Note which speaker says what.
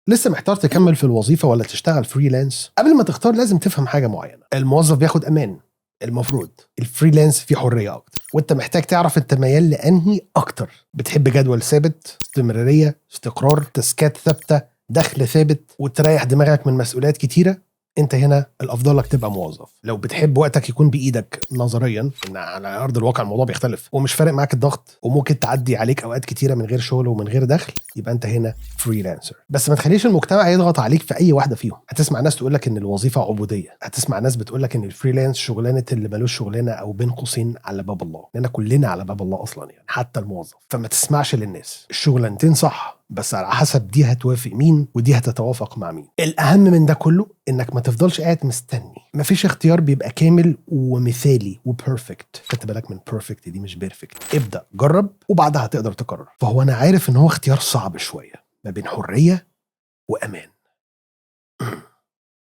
Speaker 1: لسه محتار تكمل في الوظيفة ولا تشتغل freelance؟ قبل ما تختار لازم تفهم حاجة معينه. الموظف بياخد امان، المفروض ال freelance فيه حرية اكتر، وانت محتاج تعرف انت ميال لانهي اكتر. بتحب جدول ثابت، استمراريه، استقرار، task ات ثابته، دخل ثابت، وتريح دماغك من مسؤوليات كتيره، انت هنا الافضل لك تبقى موظف. لو بتحب وقتك يكون بايدك نظريا، ان على ارض الواقع الموضوع بيختلف، ومش فارق معاك الضغط، وممكن تعدي عليك اوقات كتيرة من غير شغل ومن غير دخل، يبقى انت هنا freelancer. بس ما تخليش المجتمع يضغط عليك في اي واحدة فيهم. هتسمع ناس تقول لك ان الوظيفة عبوديه، هتسمع ناس بتقول لك ان ال freelance شغلانة اللي ملوش شغلانه، او بين قوسين على باب الله، لان كلنا على باب الله اصلا يعني، حتى الموظف. فما تسمعش للناس. الشغلانتين صح، بس على حسب دي هتوافق مين ودي هتتوافق مع مين. الاهم من ده كله انك ما تفضلش قاعد مستني. مفيش اختيار بيبقى كامل ومثالي و perfect. خدت بالك من perfect دي؟ مش perfect. ابدا جرب وبعدها هتقدر تقرر. فهو انا عارف ان هو اختيار صعب شوية ما بين حرية وامان.